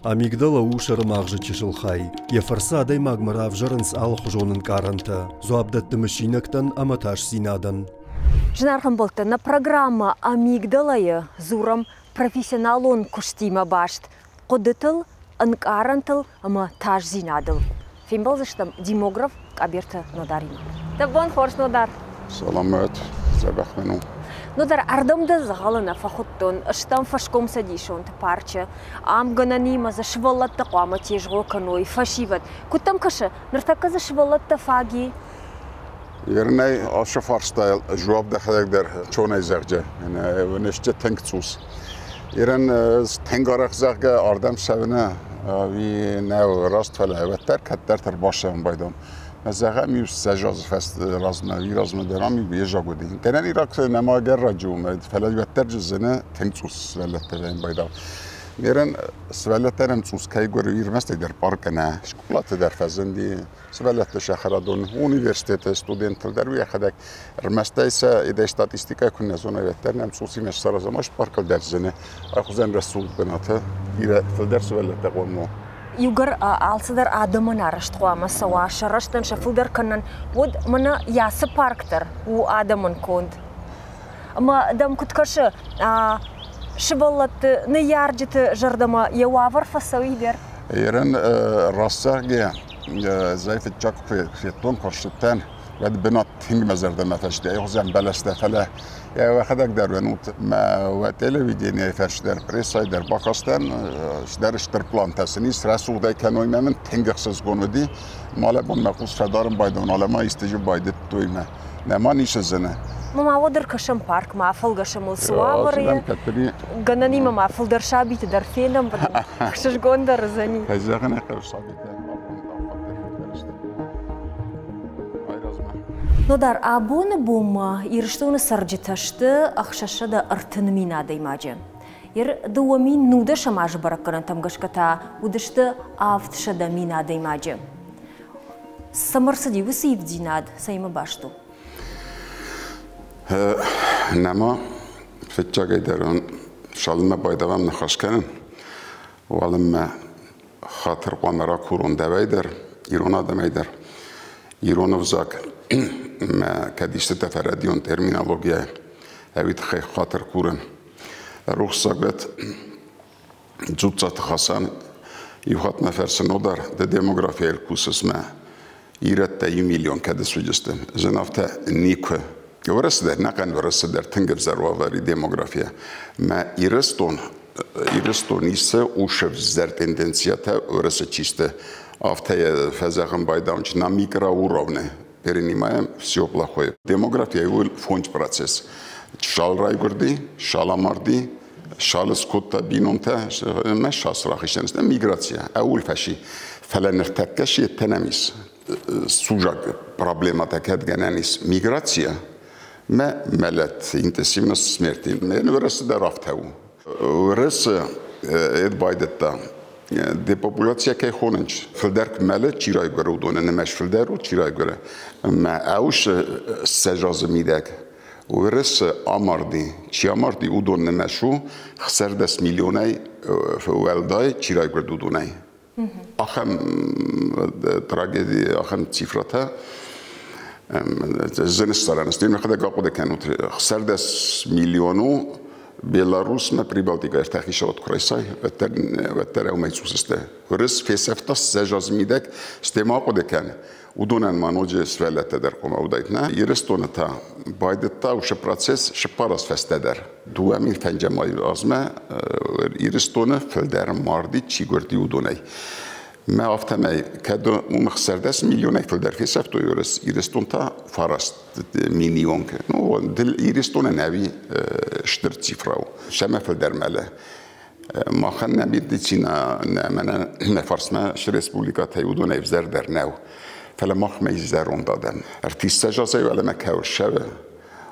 Амигдала у сӕрымагъзы чысыл хай. Йӕ фӕрцы адӕймагмӕ равзӕрынц алыхуызон ӕнкъарӕнтӕ, дзуапп дӕтты мысинӕгтӕн ӕмӕ тасдзинадӕн. Зынаргъ ӕмбӕлттӕ, нӕ программӕ «Амигдала-йы» дзурӕм профессионалон куыстимӕ баст хъуыдытыл, ӕнкъарӕнтыл ӕмӕ тасдзинадыл. Фембӕлдзыстӕм демограф Къӕберты Нодаримӕ. Дӕ бон хорз, Нодар! Саламат, дзӕбӕх мын у. Нодар, ардӕм дӕ дзӕгъӕлы нӕ фӕхуыдтон. Стӕм фӕскомцӕдисонты парчы. Ам гӕнӕнимӕ дзы сывӕллӕттӕ хъуамӕ тезгъо кӕной, фӕсивӕд. Куыд дӕм кӕсы, ныртӕккӕ дзы сывӕллӕттӕ фаг и? Ернӕй ацы фарстайыл жуап дӕхӕдӕг дӕр чонӕй зӕгъджы. Несте тынг цъус. Ирӕн тынг арӕх зӕгъгӕ ардӕм цӕуыны ӕви нӕ раст, фӕлӕ уӕддӕр кӕддӕрдӕр бацӕуын байдон. Зӕгъӕм, иу ссӕдз азы размӕ, уый размӕ дӕр ам иу езаг уыди. Кӕнӕ ирак нӕма ӕгӕр раджы у, фӕлӕ уӕддӕр зыны тынг цъус сывӕллӕттӕ вӕййын байдал. Мерӕн сывӕллӕттӕн ӕм цъус кӕй гуыры, ирмӕстӕй дӕр паркы нӕ, скъолаты дӕр фӕзынди, сывӕллӕтты сӕхӕрадон университеты студенттыл дӕр уӕхӕдӕг ӕрмӕстӕй сӕ идӕй статистикӕ куы нӕ зоной, уӕддӕр нӕм цъусимӕ саразӕм паркыл дӕр зыны ахуызӕн рӕсугъд бынаты бирӕ фылдӕр сывӕллӕттӕ хъомыл. Иугӕр алцыдӕр адӕмӕн арӕзт хъуамӕ цӕуа, сӕ рӕзтӕн сӕ фылдӕр кӕнын, уӕд мӕнӕ ацы парк дӕр у адӕмӕн конд. Ӕмӕ дӕм куыд кӕсы, сывӕллӕтты, ныййарджыты зӕрдӕмӕ йӕ уавӕр фӕцӕуидӕр? Ерын раст зӕгъгӕ, зӕй фыццаг куы федтон, куы рцыдтӕн, уӕд бынат тынг мӕ зӕрдӕмӕ фӕцыди, хуызӕн бӕлӕстӕ, фӕлӕ йӕ уӕхӕдӕг дӕр уӕнут мӕ уӕ телевиденийӕ фӕрс дӕр, прессӕй дӕр бакастӕн, дӕр стыр плантӕ сын ис, рӕсугъдӕй кӕной мӕ мын тынг ӕхсызгон уыди. Малӕбон мӕ хъус фӕдарын байдон, алӕ ма истыджы байдыдтой мӕ. Нӕма ницы зыны. Ма уӕд ӕркӕсӕм паркмӕ, афӕлгӕсӕм ыл, цы уавӕры гӕнӕнимӕ ма фылдӕр сабиты дӕр фенӕм, ӕхсызгондӕр уыдзӕни. Кӕй зӕгъын ӕй хъӕуы, сабитӕ Нодар, абоны бонмӕ Ирыстоны цӕрджытӕ сты 630 000 адӕймаджы. Ир 2019 азы бӕрӕггӕнӕнтӕм гӕсгӕ та уыдысты 700 000 адӕймаджы. Цӕмӕ рцыди уыцы ивддзинад, цӕимӕ баст у? Нӕма фыццагӕй дӕр цалынмӕ байдавӕм ныхас кӕнын, уалынмӕ хатыр хъуамӕ ракурон дӕуӕй дӕр, ирон адӕмӕй дӕр. Ирон ӕвзаг мӕ кӕд истытӕ фӕрӕдион терминологийӕ, ӕви тыххӕй хатыр курын. Рухссаг уӕд Дзуццаты Хасан иу хатт мӕ фӕрсы Нодар, дӕ демографийӕ кусыс мӕ ирӕттӕ иу миллион кӕд ысуыдысты? Зын афтӕ никуы. Уӕрӕсе дӕр, нӕхъӕн Уӕрӕсе дӕр тынг ӕвзӕр уавӕр и демографийӕ. Мӕ Ирыстон, Ирыстон исы ушевзӕр тенденциятӕ Уӕрӕсе чисты. Афтӕ йӕ фӕзӕгъын байдауынч на микроуровне перенимаем все плохое. Демография у фондз процесс. Шал райгуырди, шал амарди, шал скодта бинонтӕ, ӕмӕ шас рахизтӕн миграция, ӕуыл фӕси. Фӕлӕ ныртӕккӕ сеттӕнӕм ис сужаг проблематӕ кӕд гӕнӕн ис миграция мӕ мӕлӕт, интенсивность смерти. Уӕрӕсе дӕр афтӕ у. Уӕрӕсе эд байдыдта депопуляция кӕй хонынц, фылдӕр куы мӕлы, чи райгуыры, уыдоны нымӕц фылдӕр у, чи райгуыры. Ӕмӕ ӕусы 20 азы мидӕг Уырысы амарди, чи амарди, уыдон нымӕц у 16 миллионӕй уӕлдай, чи райгуырд, уыдонӕй. Ахӕм трагеди, ахӕм цифрӕтӕ зын ссарӕн сты. Мӕхӕдӕг ахъуыды кӕнут, 16 миллион у Беларусмӕ Прибалтикӕ ӕртӕхисӕвӕд куы райсай, уӕддӕр ӕумӕй цъус сты. Уырыс фесӕфта 20 азы мидӕг, стӕй ма ахъуыды кӕн, уыдонӕн ма ноджы сывӕллӕттӕ дӕр хъуамӕ уыдаид. Нӕ Ирыстоны та байдыдта уыцы процесс цыппар аз фӕстӕдӕр. 2005 азмӕ Ирыстоны фылдӕр марди чи гуырди, уыдонӕй. Мӕ афтӕмӕй, кӕд уым 16 миллионӕй фылдӕр фесӕфтой Уырыс, Ирыстон та 9 миллион. Ну, Ирыстонӕн ӕви стыр цифра у. Сӕмӕ фылдӕр мӕлы. Махӕн нӕ медицина нӕ мӕнӕ нӕ фарсмӕ цы республикӕтӕй уыдонӕй ӕвзӕрдӕр нӕу. Фӕлӕ махмӕ ис зӕронд адӕм. Ӕртиссӕдз азӕй уӕлӕмӕ кӕуыл ссӕуы,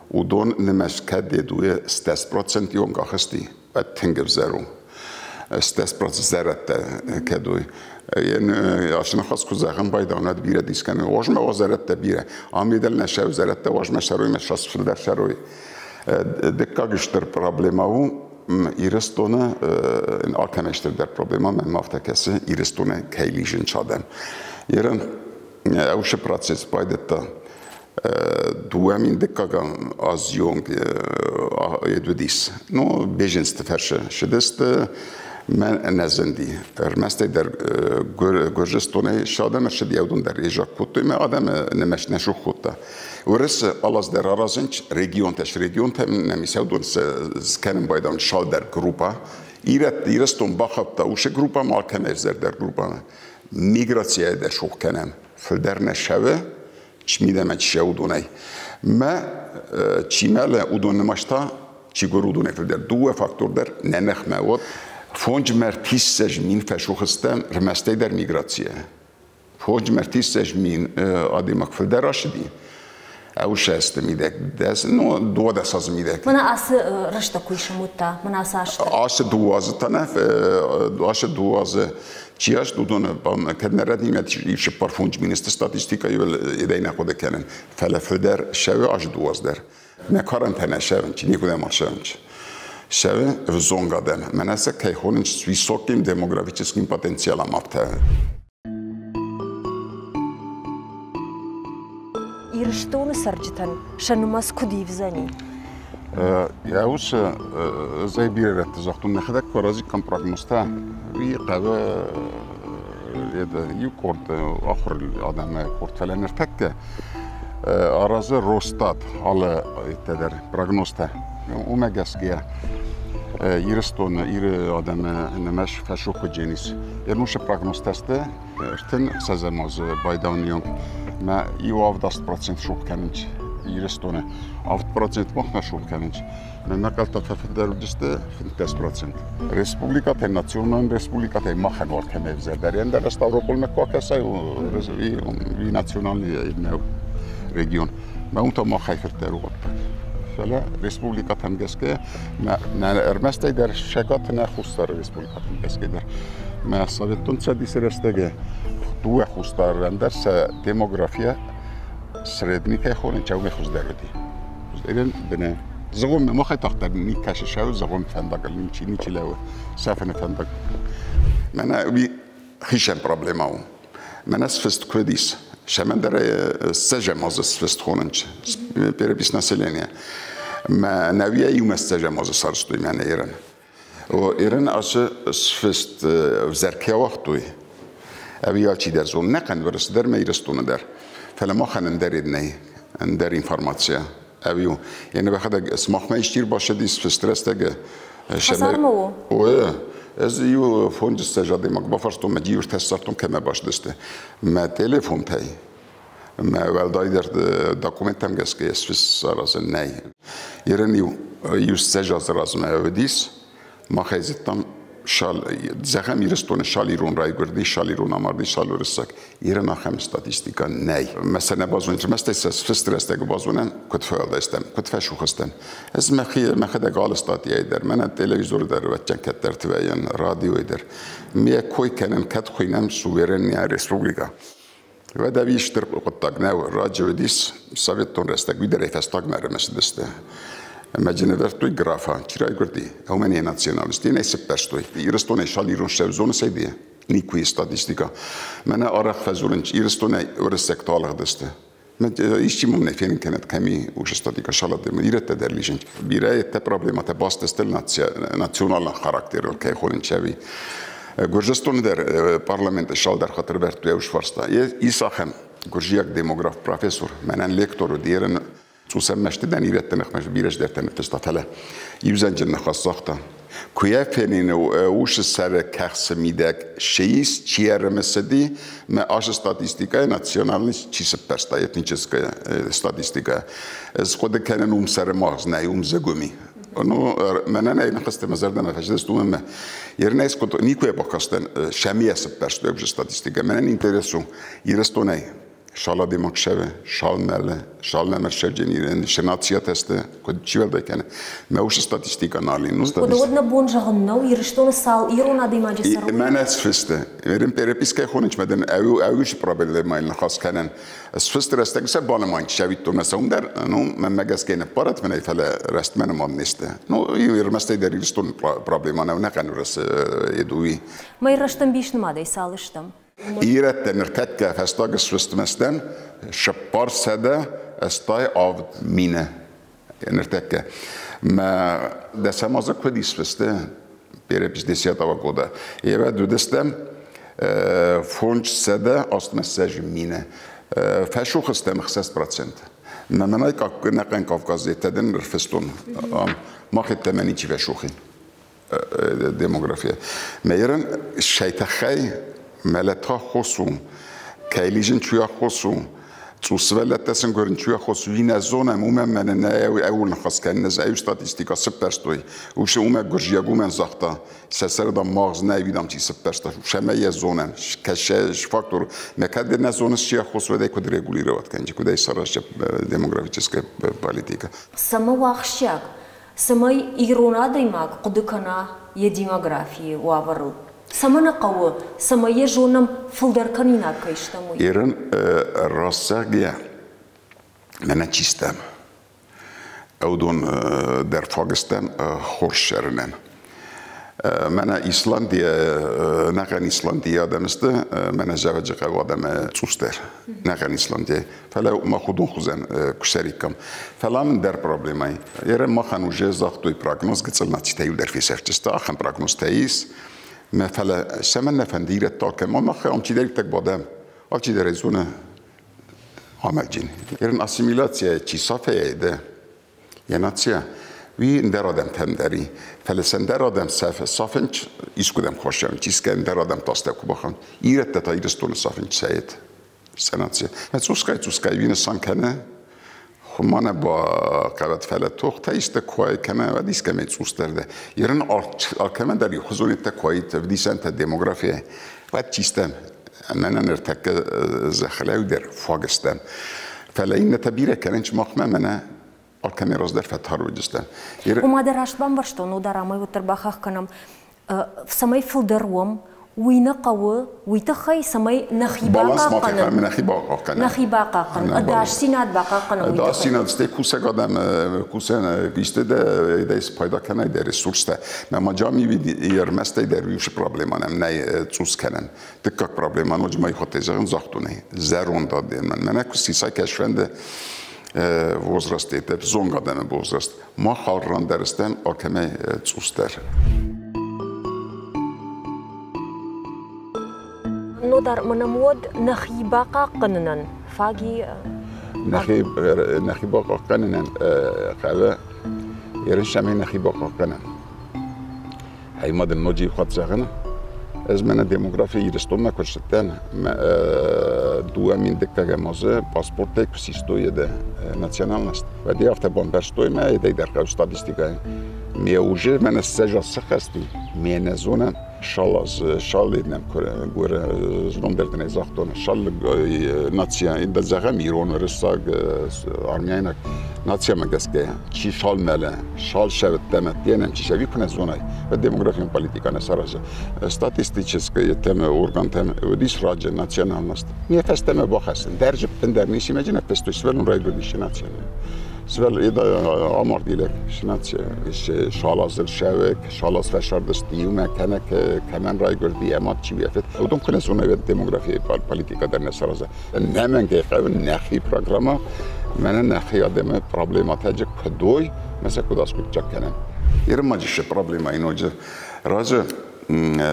уыдон нымӕц кӕд дедуйы 100 проценты онг ахызти, уӕд тынг ӕвзӕр у. 100 процент зӕрӕдтӕ кӕд уой. Ацы ныхас куы зӕгъын байдауын, уӕд бирӕ дис кӕны. Уазмӕ уа зӕрӕдтӕ бирӕ. Ам медаль нӕ сӕу зӕрӕдтӕ, уазмӕ сӕрой, мӕ сас фылдӕр сӕрой. Дыккаг стыр проблемӕ у. Ирыстоны алкӕмӕй стырдӕр проблема мӕнмӕ афтӕ кӕсы, Ирыстоны кӕй лизынц адӕм. Ерын ӕусы процесс байдыдта 2002 азы онг едуыдис. Ну, беженцты фӕрсы сыдысты, мӕн нӕ зынди. Ӕрмӕстӕй дӕр Гуырдзыстонӕй цы адӕм ӕрцыди, уыдон дӕр резаг кодтой, мӕ адӕмы нымӕц нӕ сух кодта. Уырысы алаз дӕр аразынц регионтӕ, регионтӕ нӕм ис, уыдон скӕнын байдам цалдӕр группа. Ирыстон бахаудта уыцы группамӕ, алкӕмӕй ӕвзӕрдӕр группамӕ. Миграцийӕ дӕр сух кӕнӕм. Фылдӕр нӕ сӕвы, чмидӕмӕ чи уыдонӕй. Мӕ чи мӕлы, уыдон нымӕц та чи гуыр уыдонӕй фылдӕр. Дыууӕ фактор дӕр нӕ ныхмӕ уыд. 35 мин фӕсухыстӕм ӕрмӕстӕй дӕр миграцийӕ. 35 мин адӕймаг фылдӕр рацыди. Ӕвсӕсты мидӕг, дӕс, ну, 12 азы мидӕг. Мӕнӕ ацы рӕстӕг куы исӕмудта, мӕнӕ ацы азты? Ацы 2 азы та нӕ, ацы 2 азы чи аст, уыдоны кӕд нӕ рӕдимӕ ис 45 министр статистикӕйы едӕй нӕ хъуыды кӕнын, фӕлӕ фылдӕр сӕуы азы 2 аз дӕр. Мӕ карантӕ сӕвынч, никуыдӕм асӕвынч. Сӕвы взонг адӕм. Мӕнӕ сӕ кӕй хонынц с высоким демографическим потенциалом афтӕ. Ирыстоны цӕрджытӕн сӕ нымӕц куыд ивдзӕни? Йӕ уыцы ӕз ӕй бирӕ рӕтты загътон, нӕхӕдӕг куы аразиккам прогнозтӕ, уый хъӕуы иу къорд ахуыр адӕмы къорд, фӕлӕ ныртӕккӕ аразы Росстат алы дӕр прогнозтӕ. Уымӕ гӕсгӕ Ирыстоны Иры адӕмы нымӕц фӕсухуыдженис. Ернусы прогнозтӕ сты 36 азы байдауыны онг мӕ иу 70% сух кӕнынц Ирыстоны. 7% махмӕ сух кӕнынц. Мӕ хъӕлтӕ фӕфылдӕр уыдысты 15%. Республикӕтӕ, националон республикӕтӕ махӕн уал кӕм ӕвзӕрдӕр. Ӕндӕр Ставрополмӕ куы акӕсай, уый национальный нӕу регион. Мӕ уым та махӕй фыртдӕр у хъуыддаг. Фӕлӕ республикӕтӕм гӕсгӕ нӕ ӕрмӕстӕй дӕр Цӕгаты нӕ Хуссары республикӕтӕм гӕсгӕ дӕр мӕ Советон Цӕдисы рӕстӕгы дыууӕ хуссарӕн дӕр сӕ демография средний кӕй хонын, чӕумӕ хуыздӕр уыди. Хуыздӕрӕн бынӕ. Зыгъуыммӕ махӕй тагъддӕр никӕсы сӕуы зыгъуым фӕндагыл ничи ничи лӕууы сӕфыны фӕндаг. Мӕнӕ уый хицӕн проблема у. Мӕнӕ сфыст куыд ис, сӕмӕндӕр ссӕзӕм азы сфыст хонынц перепись населения. Мӕ нӕуийӕ иумӕ ссӕзӕм азы сарӕзтой мӕнӕ Иран. Иран ацы сфыст ӕвзӕр кӕй ауагътой, ӕви алчидӕр зоны, нӕ хъӕн Уырысы дӕр мӕ Ирыстоны дӕр. Фӕлӕ махӕн ӕндӕр нӕй, ӕндӕр информацийӕ. Ӕви у. Йӕ нывӕхӕдӕг сымахмӕ исчи ӕрбацыдис фыст рӕстӕгы. Хӕдзармӕ у? О, ӕз иу фондзыссӕдз адӕймаг бафарстон, мӕ диуртӕ ссардтон, кӕмӕ баст сты. Мӕ телефонтӕй, мӕ уӕлдайдӕр документтӕм гӕсгӕ сфыст саразӕн нӕй. Ерын иу ссӕдз азы размӕ уыдис, махӕй зыдтам шал, зӕгъӕм Ирыстоны шал ирон райгуырди, шал ирон амарди, шал уырыссаг. Ирон ахӕм статистикӕ нӕй. Мӕ сӕ нӕ базонын, ӕрмӕст сӕ сфыст рӕстӕг базонӕн, куыд фӕуӕлдай куыд фӕсухыстӕм. Ӕз мӕхи мӕхӕдӕг алы статьяйы дӕр, мӕнӕ телевизоры дӕр вӕччӕн кӕддӕрты вӕййӕн, радиойы дӕр. Ме кой кӕнӕм, кӕд хуыйнӕм суверенная республика. Уӕд ӕви стыр хъуыддаг нӕу, раджы уыдис советон рӕстӕг, уый дӕр ӕй фӕстагмӕ ӕрымысыдысты. Ӕмӕ джын ӕвӕрдтой графа, чи райгуырди, уымӕн йӕ националист, йӕ нӕ сыппӕрстой. Ирыстонӕй шал ирон сӕвзоны сӕйдийӕ. Никуы статистика. Мӕнӕ арӕх фӕдзурынц, Ирыстонӕй уырыссӕгтӕ алыгъдысты. Исчи мын нӕ фенын кӕнӕд, кӕми уыцы статика шалады ирӕттӕ дӕр лизынц. Бирӕ еттӕ проблемӕтӕ баст сты националон характерыл, кӕй хонынц ӕви. Гуырдзыстоны дӕр парламенты цалдӕр хатт ӕрвӕрдтой ус фарста. Ис ахӕм гуырдзиаг демограф, профессор, мӕнӕн лектор уыд, ерын цъусӕм мӕсты дӕн ирӕтты ныхмӕ бирӕ здӕртӕ ныффыста, фӕлӕ иузӕнджын ныхас загъта. Куы йӕ фенин усы сӕры кӕхцы мидӕг шеис, чи ӕрымысыди, мӕ ашы статистикӕйы национальный чи сыппӕрста этническая статистикӕ. Ӕз хъуыды кӕнын уым сӕры магъз нӕй, уым зыгуыми. Ну, мӕнӕн ӕй ныхӕстӕ мӕ зӕрдӕмӕ фӕцыдысты, уымӕн мӕ ерынӕй никуы бакастӕн, сӕмийӕ сыппӕрстой статистикӕ. Мӕнӕн интерес у Ирыстонӕй Шаладемак шеве, шалмеле, шалнемер шевдженирен, шенациятесте, куд чивелдекене. Меуш статистика налин. Ну, Уӕд нӕ бон зӕгъын нӕу, Ирыстоны цал ирон адӕймаджы цӕры? Мӕнӕ сфысты. Ерын перепискӕ хонынч меден ӕу ӕуш проблема ныхас кӕнӕн. Сфысты рӕстӕг сӕ банымайын чавитто мӕ сӕум дӕр, ну, мӕ гӕсгӕ не парат мӕнӕй, фӕлӕ рӕстмӕ нымад не сты. Ну, ӕрмӕстӕй дӕр Ирыстон проблема нӕу, нӕ хъӕнурӕс едуи. Мӕй рӕстӕмбис нымадӕй цал стӕм? Ирӕттӕ ныртӕккӕ фӕстаг сфыстмӕстӕн 487 мины ныртӕккӕ. Мӕ дӕсӕм азы куыд исфысты, перепись 10-го года. Еве дудыстӕм 586 мины. Фӕсухыстӕм 6%. Мӕ мӕнӕй нӕхъӕн Кавказы тӕдын рфыстон. Мах еттӕмӕ ничи фӕсухи демография. Мӕйрын шайтахай мӕлӕтха хосу, кӕйлижын чуя хосу, цъусвӕллӕттӕ сын гуырын чуя хосу, винӕ зонӕм, уымӕн мӕнӕ нӕ ӕуыл ныхас кӕнын, ӕз ӕу статистика сыппӕрстой. Ушы уымӕ гуырзиаг уымӕн загъта, сӕ сӕрдам магъз нӕ видам чи сыппӕрста, шӕмӕ йӕ зонӕм, кӕсӕ фактор, мӕ кӕд нӕ зоныс чия хосу, эдӕй куыд регулировать кӕнджы, куыд ӕй саразча демографическая политика. Цӕмӕ у ахсджиаг, цӕмӕй ирон адӕймаг хъуыды кӕна йӕ демографийы уавӕрыл? Цӕмӕ нӕ хъӕуы, цӕмӕй йӕ зонӕм, фылдӕр кӕнинаг кӕй стӕм, уый? Ирын рассӕгйӕ мӕнӕ чи стӕм, уыдон дӕр фаг стӕм хорз цӕрынӕн. Мӕнӕ Исландийӕ, нӕхъӕн Исландийы адӕм сты, мӕнӕ Зӕвӕджыхъӕуы адӕм цъусдӕр, нӕхъӕн Исландийӕ. Фӕлӕ мах уыдон хуызӕн куы цӕриккам. Фӕлӕ мын дӕр проблемӕ. Ерӕ махӕн уже загътой прогноз, гыццыл нацитӕ иу дӕр фесӕфтысты, ахӕм прогнозтӕ ис. Мӕ фӕлӕ цӕмӕн нӕ фӕнды ирӕтты алкӕм, мах ам чидӕриддӕр бадӕм, алчидӕр ӕй зоны амалджын. Ерын ассимиляцийӕ чи сафӕйӕ дӕ, йӕ нация, уый ӕндӕр адӕмтӕм дӕр и. Фӕлӕ сӕ ӕндӕр адӕм сафынч искуыдӕм хосӕм, чисгӕ ӕндӕр адӕмты астӕу куы бахауын. Ирӕттӕ та Ирыстоны сафынч сӕйӕт сӕ нация. Цъусгай-цъусгай уый нысан кӕны, хуыманӕ бахъавӕд, фӕлӕ тохтӕ исты куы кӕнӕ, уӕд искӕмӕй цъусдӕр дӕ. Ирын алкӕмӕн дӕр иухуызон куы ӕвдисӕнтӕ демографийӕ, уӕд чи стӕм? Мӕнӕ ныртӕккӕ зӕххылӕу дӕр фаг стӕм. Фӕлӕ иннӕтӕ бирӕ кӕнынц махмӕ, мӕнӕ алкӕмӕй раздӕр фӕтар уыдыстӕм. Ома дӕ раст бамбӕрстон, удар амӕй уӕддӕр бахахх кӕнӕм, цӕмӕй фылдӕр уӕм, уый нӕ хъӕуы, уый тыххӕй, цӕмӕй нӕхи бахъахъхъӕнӕм. Нӕхи бахъахъхъӕнӕм. Нӕхи бахъахъхъӕнӕм. Ӕдасдзинад бахъахъхъӕнӕм. Ӕдасдзинад, стӕй кусӕг адӕм кусӕн исты дӕ дӕ спайда кӕнай дӕ ресурстӕ. Мӕ ма джами ӕрмӕстӕй дӕр уыцы проблема нӕм нӕй цъус кӕнӕн. Дыккаг проблема ноджы ма ихуӕттӕй зӕгъын загътон зӕронд адӕмӕн. Мӕнӕ куы сисай кӕсфӕнды возраст это зонг адӕмы возраст. Мах алран дӕр стӕм алкӕмӕй цъусдӕр. Нодар, мӕнӕм уӕд нӕхи бахъахъхъӕнынӕн фаги Нӕхи бахъахъхъӕнынӕн хъӕуы ерысӕмӕй нӕхи бахъахъхъӕнӕн. Ӕмӕ дын ноджы иу хатт зӕгъын, ӕз мӕнӕ демографи Ирыстонмӕ куы рцыдтӕн, 2002 азы паспорттӕй куы систой дӕ национальность. Уӕд афтӕ бамбӕрстой мӕ, эдӕй дӕр хъӕуы статистикӕйы. Ме уже мӕнӕ ссӕдз азы сыххӕсти, ме нӕ зонӕм, шалаз шалледнӕм гуыры знондӕртӕн загътон, шал нация, зӕгъӕм, ирон, уырыссаг, армяйнаг нациямӕ гӕсгӕ, чи шал мӕлы, шал шӕвӕттӕмӕ тенӕм, чи шӕви куы нӕ зонай, демографион политика нӕ саразы. Статистическая темӕ органтӕм уыдис раджы национальность. Не фӕстӕмӕ бахӕссын, дӕрджы ӕндӕр ницимӕджы нӕ фестой, сывӕллон райгуырдис нация. Сывӕллон амарди лӕг нация. Шалазыл шӕвек, шалаз фӕсардысты иумӕ, кӕнӕ кӕмӕн райгуырди, ӕмӕ чи уӕфет. Уыдон куы нӕ зоной, демографийы политика дӕр нӕ сараза. Нӕмӕнгӕй хъӕуы нӕхи программа, мӕнӕ нӕхи адӕмы проблематӕ куыд уой, мӕ сӕ куыд аскъуыддзаг кӕнӕм. Ирмаджы проблема ноджы разы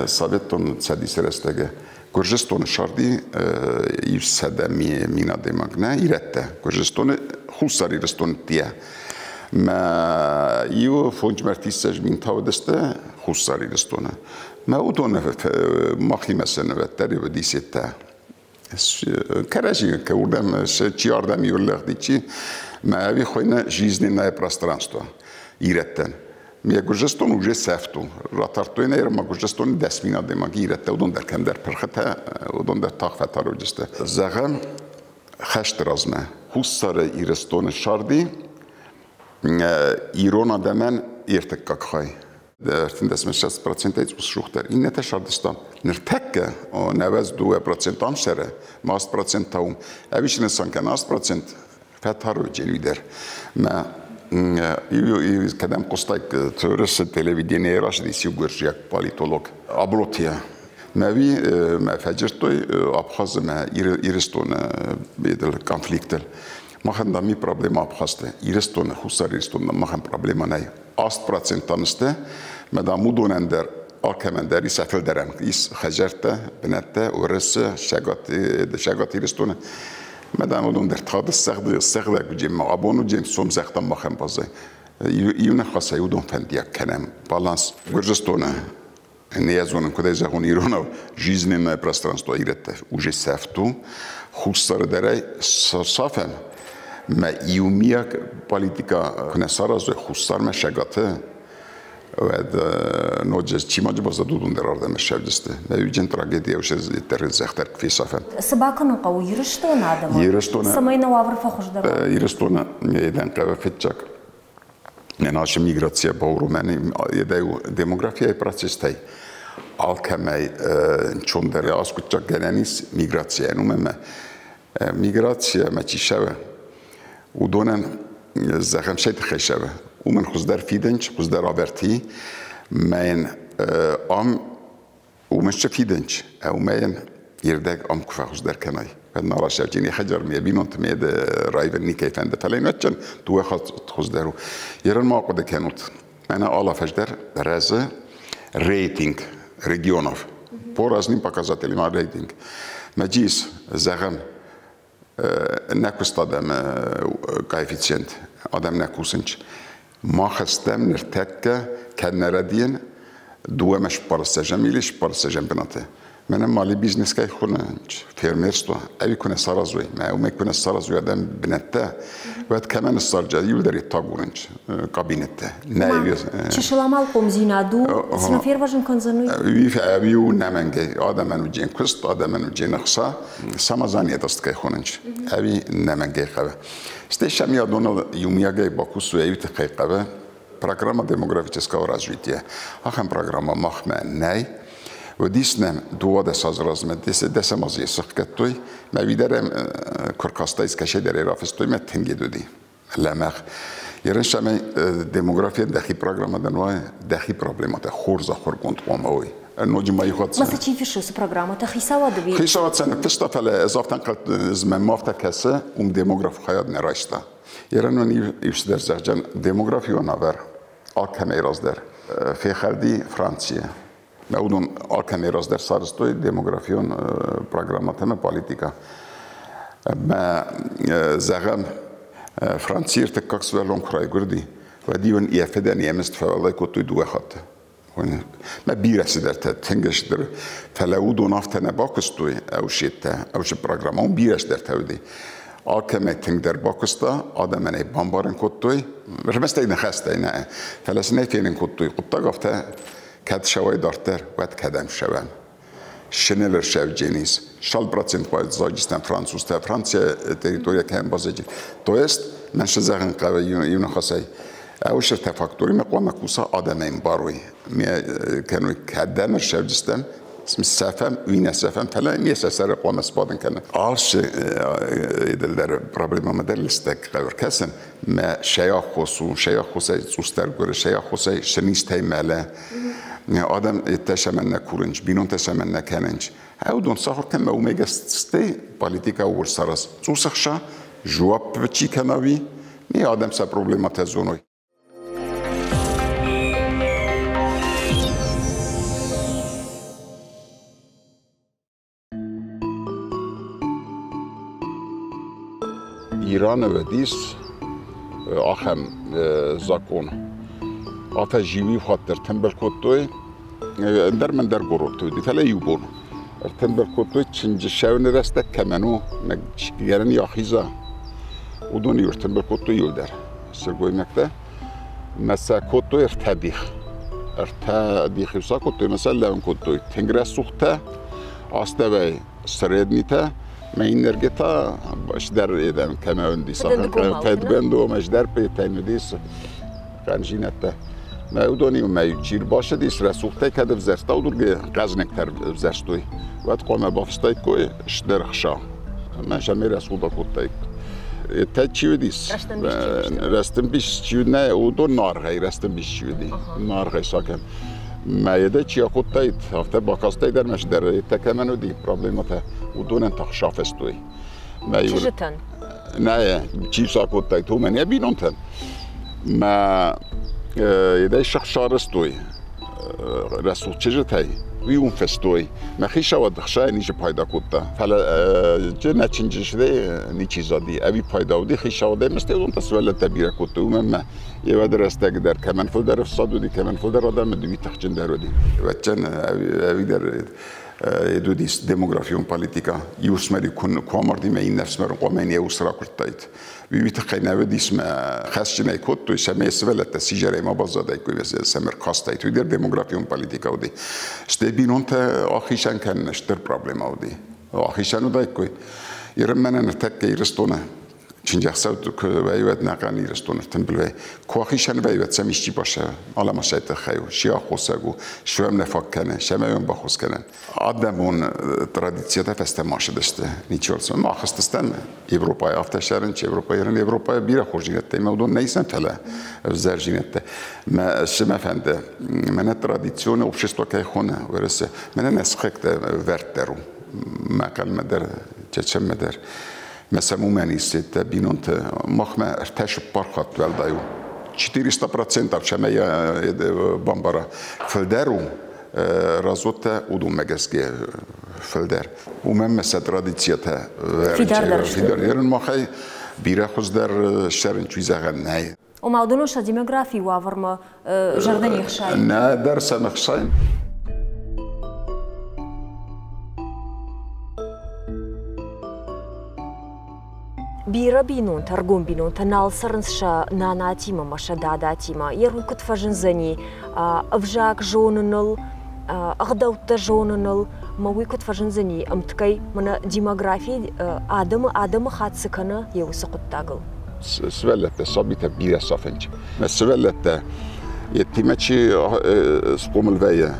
Советон Цӕдисы рӕстӕгы Гуырдзыстоны сарди 100 000 адӕймаг нӕ ирӕттӕ Гуырдзыстоны Хуссар Ирыстоны тия. Мӕ иу 25 000 та уыдысты Хуссар Ирыстоны. Мӕ уыдоны махимӕ сӕ нывӕддӕр уыдисеттӕ. Кӕрӕдзи уырдӕм чи ардӕм иу лӕгъди, чи мӕ ӕви хуыйны жизненное пространство ирӕттӕн. Ме Гуырдзыстон уже сӕфт у. Ратардтой нӕ ӕмӕ Гуырдзыстоны 10 000 адӕймаг ирӕттӕ, уыдон дӕр кӕмдӕр пырхытӕ, уыдон дӕр тагъд фӕтар уыдысты. Зӕгъӕм, Хӕсты размӕ Хуссары Ирыстоны ссарди ирон адӕмӕн ӕртыккаг хай. 36 процентӕй цъус Иннӕтӕ сардыстам. Ныртӕккӕ 92% ам сӕры, ма 8% та уым. Ӕви нысан кӕны 8% фӕтары дӕр. Мӕ кӕдӕм хъуыстай, Төрысы телевидениейы рацыдис иу гуырдзиаг политолог Аблотия. Мӕ мӕ фӕджырдтой Абхазы мӕ Ирыстоны конфликтыл. Махӕн да ми проблема Абхазты. Ирыстоны, Хуссар Ирыстоны махӕн проблема нӕй. 8% сты, мӕ дам уыдонӕн дӕр алкӕмӕн дӕр ис фылдӕрӕн ис хӕдзӕрттӕ, бынӕттӕ Уӕрӕсе, Цӕгат Ирыстоны. Мӕ дам уыдон дӕр тагъд сӕгъдӕг уыдзӕн, абон уыдзӕн, сом зӕгътам махӕн баззай. Иу ныхасӕй уыдон фӕндиаг кӕнӕм баланс Гуырдзыстоны не зонын, куыд ӕй зӕгъон иронау, жизненное пространство ирӕттӕ уже сӕфт у. Хуссары дӕрӕй сафӕм. Мӕ иумиаг политика куы нӕ саразой Хуссармӕ Шагаты, уӕд ноджы чи ма баззад, уыдон дӕр ардӕм ссӕуджысты. Мӕ уыджын трагедия усе зӕхтӕр фесафӕм. Цы бакӕнын хъӕуы Ирыстоны адӕмы? Ирыстоны цӕмӕй нӕ уавӕр фӕхуыздӕр уа? Ирыстоны едӕн хъӕуы фыццаг наша миграция бауромӕн едӕй демографияйы процесстӕй алкӕмӕй чондӕр аскъуыддзаг гӕнӕн ис миграцийӕн, уымӕн ӕмӕ миграцийӕ мӕ чи сӕвы, уыдонӕн зӕгъӕм сӕ тыххӕй сӕвы. Уымӕн хуыздӕр фидӕнч, хуыздӕр авӕрти, мӕн ам уымӕн цы фидӕнч, уымӕн ирдӕг ам куы фӕхуыздӕр кӕнай. Нал асӕвджын хӕдзар ме бинонты ме райвен никӕй фӕнды, фӕлӕ нӕччен дыууӕ хатт хуыздӕр у. Ерын ма ахъуыды кӕнут. Мӕнӕ алафӕздӕр рӕзы рейтинг регионов по разным показателям рейтинг. Мӕ зӕгъӕм, нӕ куыст адӕмы коэффициент, адӕм нӕ кусынч. Мах стӕм ныртӕккӕ, кӕд нӕ рӕдийын, 2 ӕмӕ 40 или 40 бынаты. Мӕнӕ малый бизнес кӕй хуынынч, фермерство, ӕви куы нӕ саразой, мӕ уымӕй куы нӕ саразой адӕм бынӕттӕ, уӕд кӕмӕн ссарджа, иуылдӕр тагурынч кабинеттӕ. Нӕ чысыл амалхъомдзинад у, цы нӕ фервӕзын кӕндзӕн уый? Ӕви у нӕмӕнгӕй адӕмӕн уыджен куыст, адӕмӕн уыджен ӕхца, самозанятость кӕй хонынч, ӕви нӕмӕнгӕй хъӕуы. Стӕй сӕм ядоныл иумиагӕй бакусой, ӕви тыххӕй хъӕуы программа демографического развития. Ахӕм программа махмӕ нӕй. Уыдис нӕм 12 азы размӕ, 10 азы сыхгӕдтой. Мӕ уидӕрӕм куы ркастайс, кӕсӕйдӕрӕй рафыстой, мӕ тынг уыди. Лӕмӕгъ. Ерын сӕмӕй демография дӕхи программа дӕн уай, дӕхи проблематӕ хорз ахуыргонд хъуамӕ уой. Ноджы ма иу Ма цы чи фыссы уыцы программӕтӕ, хицауады ви? Хицауад сӕ ныффыста, фӕлӕ ӕз афтӕ ӕнхъӕл, афтӕ кӕсы, уым демограф хайад нӕ райста. Ерын уын иу цыдӕр зӕгъджан, демографион авӕр алкӕмӕй раздӕр фехӕлди Францийы. Мӕ уыдон алкӕмӕй раздӕр сарӕзтой демографион программӕтӕ ӕмӕ политикӕ. Мӕ зӕгъӕм, Францийы ӕртыккаг сывӕллон куы райгуырди, уӕд иуӕн йӕ фыдӕн йӕ мызд фӕуӕлдай кодтой дыууӕ хатты. Мӕ бирӕ цыдӕртӕ тынг стыр, фӕлӕ уыдон афтӕ нӕ бакуыстой ӕвсеттӕ, ӕвсы программӕ, уым бирӕ цыдӕртӕ уыди. Алкӕмӕй тынгдӕр бакуыста, адӕмӕн ӕй бамбарын кодтой, ӕрмӕст ӕй ныхӕстӕй нӕ, фӕлӕ сын ӕй фенын кодтой, хъуыддаг афтӕ кӕд сӕуай дарддӕр, уӕд кӕдӕм ссӕуӕм. Шинелер шевдженис, 60% баззадыстӕм французтӕ, Франция территория кӕм баззади. То есть, мӕн шы зӕгъын хъӕуы иу ныхасӕй, ӕвсыртӕ факторимӕ хъуамӕ куса адӕмӕн барой. Ме кӕной кӕдӕм ӕрсӕвджыстӕм, сӕфӕм, уый нӕ сӕфӕм, фӕлӕ ме сӕ сӕры хъуамӕ сбадын кӕнын. Алшы дӕлдӕр проблемамӕ дӕр лыстӕг хъӕуы ӕркӕсын. Мӕ сӕй аххос у, сӕй аххосӕй цъусдӕр гуыры, сӕй аххосӕй сынизтӕй мӕлӕ. Адӕм еттӕ сӕмӕн нӕ курынч, бинонтӕ сӕмӕн нӕ кӕнынч. Ӕудон сахуыр кӕн, уымӕ гӕсгӕ политика ууыл сараз. Цъус ӕхца, жуапп чи кӕна уый, ми адӕм сӕ проблематӕ зоной. Ираны уыдис ахӕм закъон. Афтӕ зиуи хатт ӕртымбыл кодтой, ӕндӕр мӕндӕр городты уыди, фӕлӕ иу бон ӕртымбыл кодтой чынджы ссӕуыны рӕстӕг кӕмӕн у, гӕрӕн йӕхиза, уыдон-иу ӕртымбыл кодтой иуылдӕр сылгоймӕгтӕ. Мӕ сӕ кодтой ӕртӕ дих. Ӕртӕ дихы сӕ кодтой, мӕ сӕ лӕууын кодтой. Тынг рӕсугъдтӕ, астӕуӕй среднитӕ, Мӕ иннӕргӕ та сдӕр кӕмӕ уыдис, фӕдгонд ӕз дӕр петӕн уыдис хъӕнжинӕдтӕ. Мӕ уыдон-иу мӕ чи рбацыдис, рӕсугъдтӕй кӕд ӕвзӕрста, уыдургӕ хъӕзнӕгтӕ ӕвзӕрстой, уӕд хъуамӕ бафыстаиккой стыр ӕхца. Мӕ сӕм рӕсугъд акодтаиккой. Та чи уыдис? Рӕстӕмбис чи уыд, нӕ, уыдон наргъӕй рӕстӕмбис чи уыди, наргъӕй сакӕн. Мӕ чи акодтаид, афтӕ бакастаид ӕрмӕстдӕр, та кӕмӕн уыди проблемӕтӕ, уыдонӕн та хца фестой. Чызджытӕн? Нӕ, чи сӕ акодтаид, уымӕн йӕ бинонтӕн. Мӕ едӕй сӕхсарӕзтой рӕсугъд чызджытӕй, уый уым фестой. Мӕ хицауад хсайы ничи пайда кодта. Фӕлӕ нӕ чынджысдӕй ничи зади, ӕви пайда уыди хицауадӕй, мӕ стӕй уыдон та сывӕллӕттӕ бирӕ кодтой, уымӕн мӕ йе рӕстӕг дӕр кӕмӕн фылдӕр ӕфсад уыди, кӕмӕн фылдӕр адӕм уыди, уый тыхджындӕр уыди. Ӕвӕццӕн, ӕви дӕр уыдис демографион политикӕ. Иу ӕфсымӕр куы амарди, мӕ иннӕ ӕфсымӕр хъуамӕ йын йӕ ус ракуырдтаид. Уый тыххӕй нӕ уыдис, мӕ хӕсджынӕй кодтой, цӕмӕй сывӕллӕттӕ сидзӕрӕй ма баззадаиккой, цӕмӕй ӕркастаид. Уый дӕр демографион политикӕ уыди. Стӕй бинонтӕ ахицӕн кӕнын стыр проблемӕ уыди. Ахицӕн уыдаиккой. Ирын мӕнӕ ныртӕккӕ Ирыстоны чындзӕхсӕвты куы вӕййы, нӕхъӕн Ирыстоны тымбыл вӕййы. Куы ахицӕн вӕййы, сӕм исчи баса, алӕма сӕ тыххӕй у, си аххосаг у, суӕм нӕ фаг кӕны, сӕмӕ баххуыс кӕнӕн. Адӕмон традициятӕ фӕстӕмӕ ацыдысты. Ничиуал сӕм ахызтыстӕм Европӕйы афтӕ сӕрынч, Европӕйы Европӕйы бирӕ хорздзинӕдтӕ ӕмӕ уыдон нӕ исӕм, фӕлӕ ӕвзӕрдзинӕдтӕ. Мӕ цы мӕ фӕнды, мӕнӕ традицион общество кӕй хоны Уӕрӕсе, мӕнӕ нӕ сыхӕгтӕ вӕрддӕр у. Мӕхъӕлмӕ дӕр, Чеченмӕ дӕр. Мӕ сӕм уымӕн ис бинонты махмӕ ӕртӕ цыппар хатт уӕлдай у. 400% цӕмӕй бамбара. Фылдӕр у разотӕ уыдонмӕ гӕсгӕ фылдӕр. Уымӕн мӕ сӕ традициятӕ фидар фидар махӕй бирӕ хуыздӕр ссарын чи зӕгъӕн нӕй. Ома уыдон сӕ демографийы уавӕрмӕ зӕрдӕ не хсайы? Нӕ дӕр сӕ не хсайы. Бирӕ бинонтӕ, ӕргом бинонтӕ нал цӕрынц сӕ нанатимӕ ӕмӕ сӕ дадатимӕ. Йе ргом куыд фӕзындзӕни ӕвзаг зоныныл, ӕгъдӕуттӕ зоныныл, ӕмӕ уый куыд фӕзындзӕни ӕмткӕй мӕнӕ демографи адӕмы адӕмы хатт цы кӕны, йӕ уыцы хъуыддагыл? Сывӕллӕттӕ, сабитӕ бирӕ сафынц. Мӕ сывӕллӕттӕ йедтимӕ чи схъомыл вӕййы,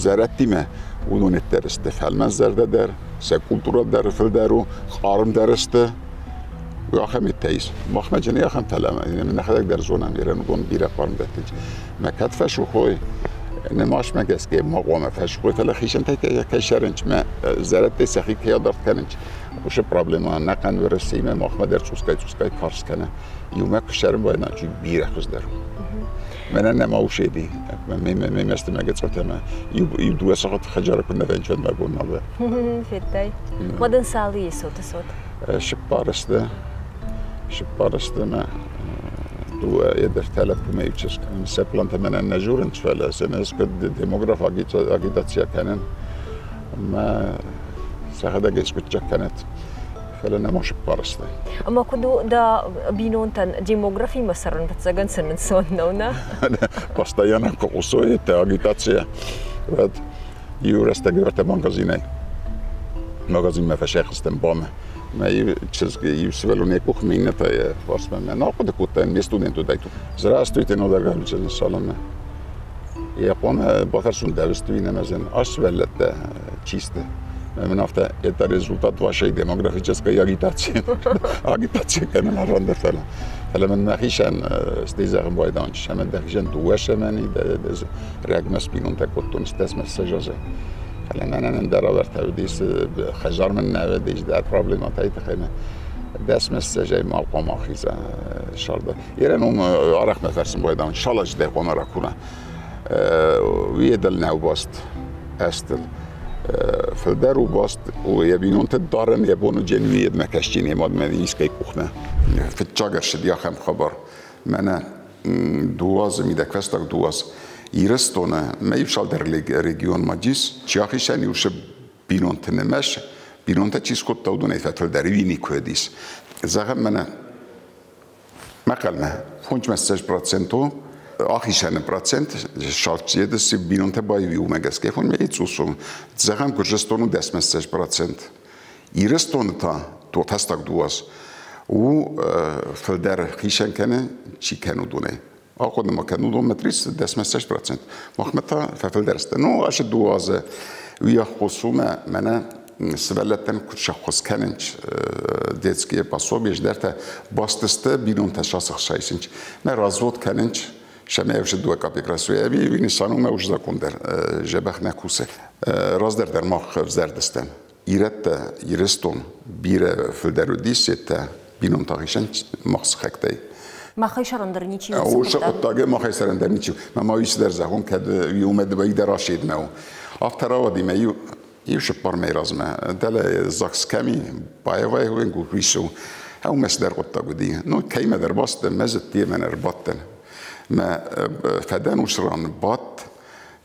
зӕрӕдтимӕ, уыдон дӕр сты фӕлмӕн зӕрдӕ дӕр, сӕ культурӕ дӕр фылдӕр у, хъарм дӕр сты. Ахӕм митӕ ис. Махмӕ джын ахӕм фӕлӕ нӕхӕдӕг дӕр зонӕм, ирӕнгон бирӕ хъарм дӕттынц. Мӕ кӕд фӕсухой, нымасмӕ гӕсгӕ ма хъуамӕ фӕсухой, фӕлӕ хицӕнтӕй кӕй сӕрынч, мӕ зӕрӕдтӕй сӕхи кӕй адард кӕнынч, уыцы проблемӕ нӕхъӕн Уӕрӕсеимӕ махмӕ дӕр цъусгай-цъусгай карз кӕны. Иумӕ куы сӕрын байдна, чи бирӕ хуыздӕр. Мӕнӕн нӕма ушеди. Ме мӕсты мӕ гӕцъотӕмӕ. Иу дыууӕ сахаты хӕдзары куы нӕ вӕнчӕн мӕ бон нал. Федтай. Уӕд ын цал и цоты цот? Сыппар сты. Сыппар сты мӕ дыууӕ ӕдӕртӕ лӕппумӕ иу чызг. Сӕ плантӕ мӕнӕн нӕ журынц, фӕлӕ сӕ ӕз куыд демограф агитация кӕнын, мӕ сӕхӕдӕг ӕскъуыддзаг кӕнӕт. Фӕлӕ нӕма сыппар сты. Ӕмӕ куыд у дӕ бинонтӕн демографимӕ цӕрын, фыццагӕн сын ӕнцон нӕу, нӕ? Постоянно куы хъусой агитация, уӕд иу рӕстӕг ӕртӕ магазинӕй. Магазинмӕ фӕсӕхызтӕн бамӕ. Мӕ иу чызг иу сывӕллон йӕ къухмӕ, иннӕ та йӕ фарсмӕ. Мӕ нал хъуыды кодта, ме студент уыдаид. Здравствуйте, Нодар Галичевна Саламӕ. Йӕ хъуамӕ бафӕрсон дӕвысты иннӕ зын. Ас сывӕллӕттӕ чи сты? Мӕ мын афтӕ, это результат вашей демографической агитации. Агитация кӕнын арӕндӕр фӕлӕ. Фӕлӕ мын мӕхицӕн стӕй зӕгъын байдауын, сӕмӕ дӕхицӕн дыууӕ сӕмӕни, рӕгмӕ сбинонтӕ кодтон, стӕсмӕ ссӕдз. Фӕлӕ мӕнӕн ӕндӕр ӕвӕртӕ уыдис, хӕдзар мын нӕ уыдис, дӕр проблемӕтӕй тыххӕй мӕ дӕсмӕ ссӕдзӕй ма хъуамӕ ахиза сӕрды. Ерӕн уым арӕх мӕ фӕрсын байдауын, шалач дӕ хъуамӕ ракура. Уый нӕу баст ӕстыл. Фылдӕр у баст йӕ бинонты дарын, йӕ бон уыдзӕн уыйедмӕ кӕсджын йӕ мадмӕ искӕй къухмӕ. Фыццаг ӕрцыди ахӕм хабар. Мӕнӕ 2 азы мидӕг, фӕстаг 2 аз Ирыстоны мӕ иу цалдӕр регионмӕ дис, чи ахицӕн иу бинонты нымӕс, бинонтӕ чи скодта, уыдонӕй фӕфылдӕр уый никуы уыдис. Зӕгъӕм, мӕнӕ Мӕхъӕлмӕ 65% ахицӕны процент Ирыстоны та фӕстаг дуаз у фылдӕр хицӕн кӕны, чи кӕны уыдонӕй. Ахъуыды ма кӕн, уыдонмӕ 36%. Махмӕ та фӕфылдӕр сты. Ну, ацы дуазы уый аххос у мӕ мӕнӕ сывӕллӕттӕн куыд сӕххуыс кӕнынц детские пособия, здӕртӕ баст сты бинонтӕ сасыхсайсынц. Мӕ развод кӕнынц, сӕмӕ ӕвзы дыууӕ капек расуй, ӕви уый нысан у мӕ уж закон дӕр дзӕбӕх нӕ кусы. Раздӕр дӕр мах ӕвзӕрдыстӕм. Ирӕттӕ, Ирыстон бирӕ фылдӕр уыдис, сеттӕ бинонтӕ хицӕн мах сыхӕгтӕй. Махӕй сӕрӕндӕр ничи уыд. Уыцы хъуыддагӕй махӕй сӕрӕндӕр ничи. Мӕ ма уый цыдӕр зӕгъон, кӕд уымӕ дӕр асидмӕ у. Афтӕ рауади мӕ иу цыппар мӕй размӕ. Дӕлӕ ЗАГС кӕми баевай гуису. Ӕумӕ цыдӕр хъуыддаг уыди. Ну, кӕимӕ дӕр бацыдтӕн, мӕ зыдти мӕн ӕрбадтӕн. Мӕ фӕдӕн уыцы ран бадт,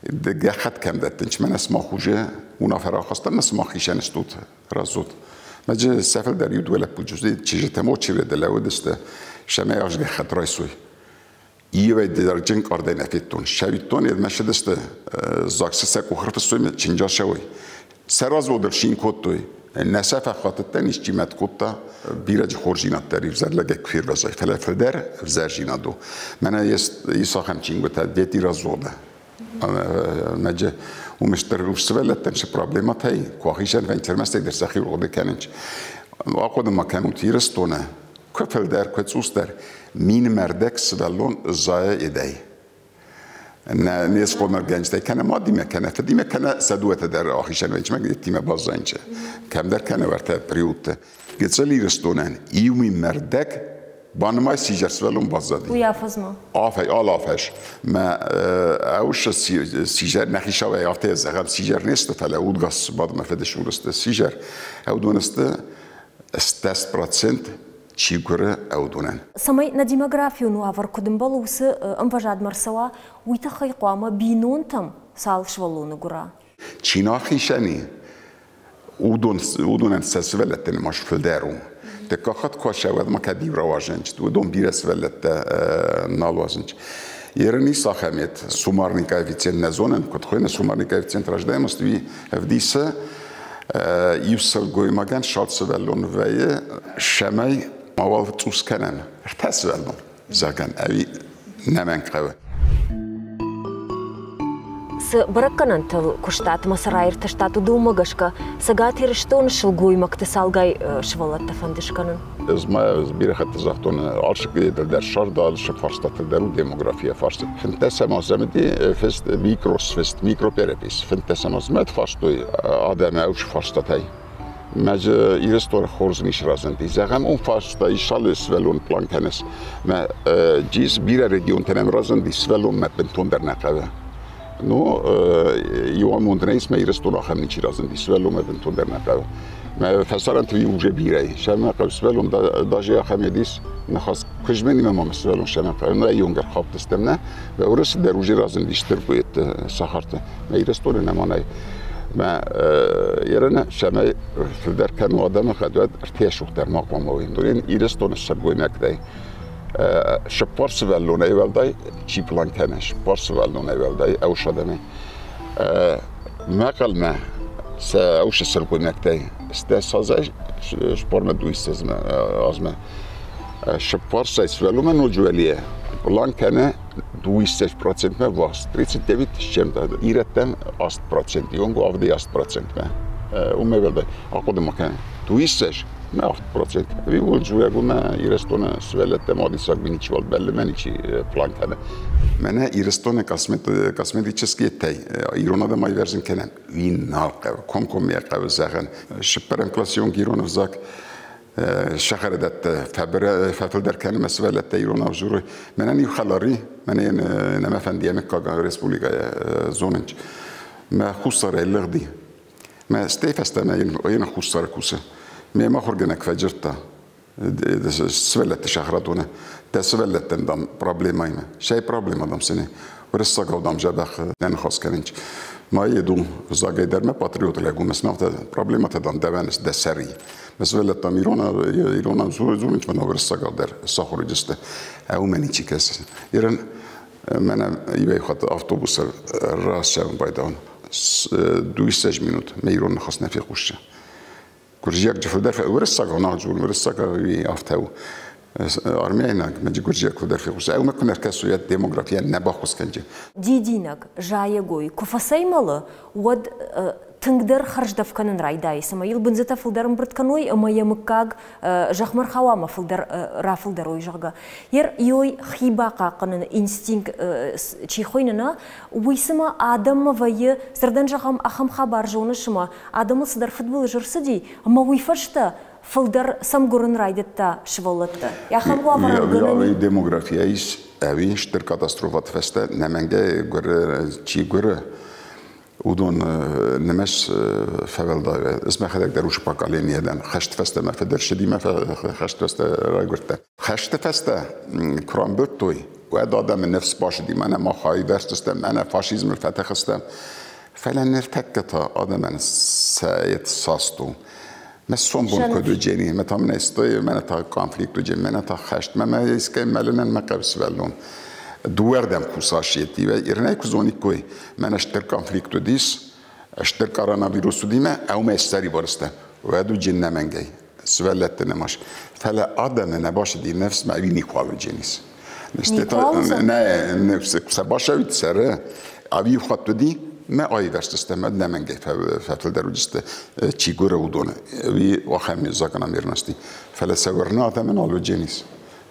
гӕххӕтт кӕм дӕттынц, мӕнӕ сымах уже уынаффӕ рахастам, мӕ сымах хицӕн стут, раздзуд. Мӕ сӕ фылдӕр иу дыууӕ лӕппу чызджытӕм очереды лӕууыдысты, сӕмӕй аз гӕххӕтт райсой. Иуӕй дӕрджын къордӕй нӕ федтон. Сӕвиттон едмӕ ссыдысты, ЗАГС-ы сӕ къух ӕрфыстой, чинджа сӕуой. Сӕ разводыл шин кодтой. Нӕ сӕ фӕхатыдтӕн, исчи мӕт кодта, бирӕджы хорздзинад дӕр ӕвзӕр лӕгӕй куы фервӕзай, фӕлӕ фылдӕр ӕвзӕрдзинад у. Мӕнӕ ис ахӕм чингуытӕ «Дети развода». Мӕджы уым стыр сывӕллӕттӕн цы проблемӕтӕй, куы ахизӕн вӕнтермӕстӕй дӕр сӕхи хъуыды кӕнынц. Ахъуыды ма кӕнут Ирыстоны, куы фылдӕр, куы цъусдӕр, минмӕрдӕг сывӕллон зайы едӕй. Не схъомылгӕнджытӕй кӕнӕ мадимӕ, кӕнӕ фыдимӕ, кӕнӕ сӕ дыууӕтӕ дӕр ахизӕн вӕнчмӕ геттимӕ баззайынц. Кӕмдӕр кӕнӕ уӕртӕ приютты. Гыццыл Ирыстонӕн иу минмӕрдӕг банымай сидзӕр сывӕллон баззади. Уый афӕдзмӕ? Афӕй, алы афӕз. Мӕ ӕвыссы сидзӕр нӕхи сауӕй афтӕ зӕгъӕм, сидзӕр не сты, фӕлӕ удгас бадмӕ фыды сты сидзӕр. Ӕвдон сты 10% чи гуыры ӕвдонӕн. Цӕмӕй нӕ демографион уавӕр куыд ӕмбӕлы, уыцы ӕмвӕзадмӕ ӕрцӕуа, уый тыххӕй хъуамӕ бинонтӕм цал сывӕллоны гуыра? Чи нӕ ахицӕни, уыдонӕн сӕ сывӕллӕтты нымӕц фылдӕр у. Дыккаг хатт куы ацӕуӕд ма кӕд иу рауазынц, уыдон бирӕ сывӕллӕттӕ нал уадзынц. Ерын ис ахӕм суммарный коэффициент нӕ зонӕм, куыд хуыйны суммарный коэффициент рождаемости, уый ӕвдисы иу сылгоймагӕн салд сывӕллон вӕййы, сӕмӕй мауал цъус кӕнӕм. Ӕртӕ сывӕллон, зӕгъӕм, ӕви нӕмӕнг хъӕуы. Цы бӕрӕггӕнӕнтыл куыстат ӕмӕ цы раиртӕстат, уыдонмӕ гӕсгӕ Цӕгат Ирыстоны сылгоймӕгты цалгай сывӕллӕттӕ фӕнды скӕнын? Ӕз ма бирӕ хатты загътон, алшыкы дӕр сӕрды алшы фарстатыл дӕр у демография фарст. 15 азӕмӕ фест микросфест, микроперепись. 15 азмӕ фарстой адӕмы ӕвш фарстатӕй. Мӕ Ирыстоны хорз ницы разынди. Зӕгъӕм, уым фарста исалы сывӕллон план кӕныс. Мӕ джиз бирӕ регионтӕн ӕм разынди, сывӕллонмӕ бынтондӕр нӕ хъӕуы. Ну, иу амонд нӕ ис, мӕ Ирыстон ахӕм ничи разынди, сывӕллонмӕ бынтондӕр нӕ хъӕуы. Мӕ фӕсарӕнты уже бирӕ и. Сӕмӕ хъӕуы сывӕллон даже ахӕм едис, ныхас куызменимӕ ма сывӕллон сӕмӕ хъӕуы. Ну, ӕйонгӕр хаудтыстӕм нӕ. Уырысы дӕр уже разынди стыр поэтты сахарты. Мӕ Ирыстоны нӕма нӕй. Мӕ ерыны сӕмӕй фылдӕр кӕну адӕмы хӕдуӕд ӕртӕсугъддӕр ма хъуамӕ уой. Нурин Ирыстоны сылгоймӕгтӕй цыппар сывӕллонӕй уӕлдай чи план кӕны, цыппар сывӕллонӕй уӕлдай ӕвс адӕмӕй. Мӕхъӕлмӕ сӕ ӕвсы сылгоймӕгтӕй стӕ сазӕй спормӕ дуиссӕдзмӕ азмӕ цыппар сӕй сывӕллонмӕ ноджы уӕлийӕ план кӕны 20 процентмӕ ввахс, 39 с чем-то, ирӕттӕн 8%, онг 7 процентмӕ. Уымӕй уӕлдай ахъуыды ма кӕн, дуиссӕдз мӕ 8%. Ӕви ууыл дзурӕг у мӕ Ирыстоны сывӕллӕттӕ мадисаг ничиуал бӕллы мӕ ничи план кӕны. Мӕнӕ Ирыстоны косметический тӕй ирон адӕм айвӕрзын кӕнӕм. Уый нал хъӕуы, комкоммӕ хъӕуы зӕгъын. Цыппӕрӕм классион ирон ӕвзаг сахарадӕттӕ фӕфылдӕр кӕны мӕ сывӕллӕттӕ иронау дзурой. Мӕнӕн иу хӕлари, мӕнӕ нӕ фӕнди мыггаг республикӕйы зонынч. Мӕ хуссарӕй лыгъди. Мӕ стӕй фӕстӕмӕ йын хуссары кусы. Ме махуыргӕнӕг фӕджырдта сывӕллӕтты сахарадоны. Дӕ сывӕллӕттӕн дам проблемаимӕ. Сӕй проблема дам сыне. Уырыссагау дам дзӕбӕх нӕ ныхас кӕнынч. Ма еду загай дӕр мӕ патриот лӕг у, мӕ сынахтӕ проблематӕ дам дӕвӕн дӕ сӕри. Мӕ сывӕллӕттӕм иронау дзурынч, мӕ уырыссагау дӕр сахуыр уыдысты. Ӕуымӕ ничи кӕсы. Ирын мӕнӕ иуӕй хатт автобусы рацӕуын байдауын. 20 минут мӕ ирон ныхас нӕ фехъуссы. Гуырдзиаг фылдӕр уырыссаг нал уырыссаг афтӕ у. Армяйнаг, мӕ гуырдзиаг фылдӕр фехъуса. Ӕмӕ куы ӕркӕсой, демографийӕн нӕ баххуыс кӕнджы. Дидинӕг, зайӕгой, куы фӕцӕймӕлы, уӕд тынгдӕр хӕрздӕф кӕнын райдайы, цӕмӕй йыл бындзытӕ фылдӕр ӕмбырд кӕной ӕмӕ йӕ мыггаг зӕхмӕ рхауа ӕмӕ фылдӕр рафылдӕр уой, зӕгъгӕ. Ер йой хи бахъахъхъӕныны инстинкт чи хуыйны, нӕ, уый цыма адӕммӕ вӕййы, дзырдӕн зӕгъӕм, ахӕм хабар зоныс, ӕмӕ адӕмыл цыдӕр фыдбылыз ӕрцыди, ӕмӕ уый фӕстӕ фылдӕр сӕм гуырын райдыдта сывӕллӕттӕ. Ахӕм уавӕрӕн гӕнӕн Демография ис, ӕви стыр катастрофаты фӕстӕ нӕмӕнгӕй гуыры, чи гуыры, уыдон нымӕц фӕуӕлдай. Ӕз мӕхӕдӕг дӕр уыцы поколение дӕн. Хӕсты фӕстӕ мӕ фыд ӕрцыди, мӕ хӕсты фӕстӕ райгуырдтӕн. Хӕсты фӕстӕ куы рамбырдтой, уӕд адӕмы ныфс бацыди, мӕнӕ мах аивӕрзтыстӕм, мӕнӕ фашизмыл фӕтых стӕм. Фӕлӕ ныртӕккӕ та адӕмӕн сӕ саст у. Мӕ сомбон куыд уыджени, мӕ та мын стой, мӕнӕ та конфликт уыджен, мӕнӕ та хӕст, мӕ мӕ искӕй мӕлынӕн мӕ хъӕуы сывӕллон. Дыууӕрдӕм кусасети, ирнӕй куы зониккой, мӕнӕ стыр конфликт уыдис, стыр коронавирус уыди мӕ, ӕмӕ ссӕрибар сты. Уӕд уыджен нӕмӕнгӕй, сывӕллӕтты нымас. Фӕлӕ адӕмы нӕ бацыди ныфс, мӕ ӕви никуал уыдженис. Нӕ, сӕ басӕуит сӕры, ӕви хатт уыди, мӕ аивӕрзтыстӕм, нӕмӕнгӕй фӕфылдӕр уыдысты, чи гуыры, уыдоны. Ӕви ахӕм закономерности. Фӕлӕ сӕ уырны адӕмы нал уыдженис.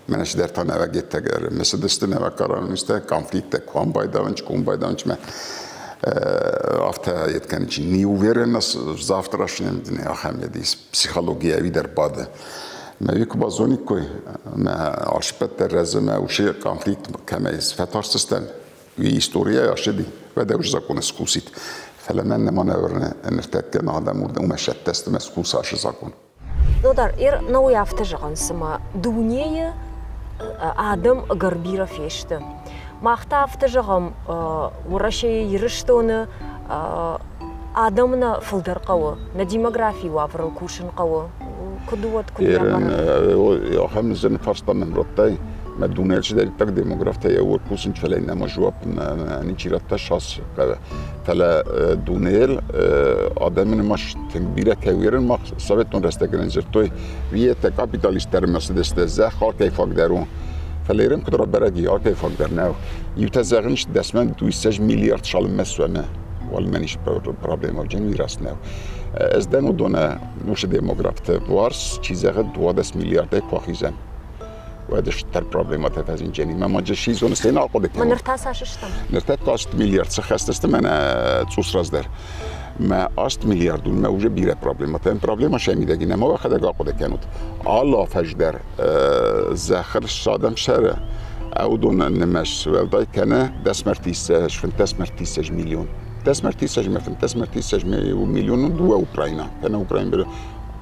Мӕнӕ чидӕр та нӕуӕг ӕрымысыдысты нӕуӕг коронавирустӕ, конфликттӕ куы байдауынч, куы байдауынч мӕ афтӕ еткӕнчи не уверена завтрашнем дне ахӕм ис психология ӕви дӕр бады. Мӕ куы базониккой, мӕ алшиппӕт дӕр рӕзы, мӕ уыцы конфликт кӕмӕй фӕтарстыстӕм, уый историйӕ ашыди, уӕд ӕз закон скусит. Фӕлӕ мӕн нӕма нӕ уырны, ныртӕккӕ адӕм уырдӕм уымӕ сӕттӕ сты, мӕ скуса ашы закон. Нодар, эр науи афтӕ зӕгъын, цыма дунейы адӕм ӕгӕр бирӕ фесты. Мах та афтӕ зӕгъӕм, Уӕрӕсейы, Ирыстоны адӕм нӕ фылдӕр хъӕуы, нӕ демографийы уавӕрыл кусын хъӕуы. Куыд уӕд, куыд ӕмбарын? Ахӕм зын фарста мӕм радтай. Мӕ дунейы чидӕриддӕр демографтӕ йӕ кусын, фӕлӕ нӕма жуапп ничи радта шанс хъӕуы. Фӕлӕ дунейыл адӕмы нымас тынг бирӕ кӕй уырын, мах советон рӕстӕгӕн дзырдтой, виетӕ капиталисттӕ ӕрмӕцыдысты, зӕхх алкӕй фаг дӕр у. Фӕлӕ ирын куыд рабӕрӕг и, алкӕй фаг дӕр нӕу. Иутӕ зӕгъынц, дӕсмӕ 200 миллиард цалынмӕ суӕмӕ, уалынмӕ ницы проблема уыдзӕн, уый раст нӕу. Ӕз дӕн уыдоны уыцы демографты варс, чи зӕгъы, 12 миллиардӕй куы ахизӕм, уӕд стыр проблемӕтӕ фӕзынджени. Мӕ ма чи зоны, стӕй нал хъуыды кӕнын. Ныр та цас стӕм? Ныр та 8 миллиард сыххӕстысты мӕнӕ цъус раздӕр. Мӕ 8 миллиард мӕ уже бирӕ проблемӕтӕ. Проблема сӕ мидӕг нӕма уӕхӕдӕг ахъуыды кӕнут. Алы афӕдз дӕр зӕххы ссадӕм сӕры, уыдон нымӕц уӕлдай кӕны 10 мӕртиссӕдз миллион. 10 мӕртиссӕдз мӕ 15 мӕртиссӕдз миллион дыууӕ Украина. Кӕнӕ Украина бирӕ.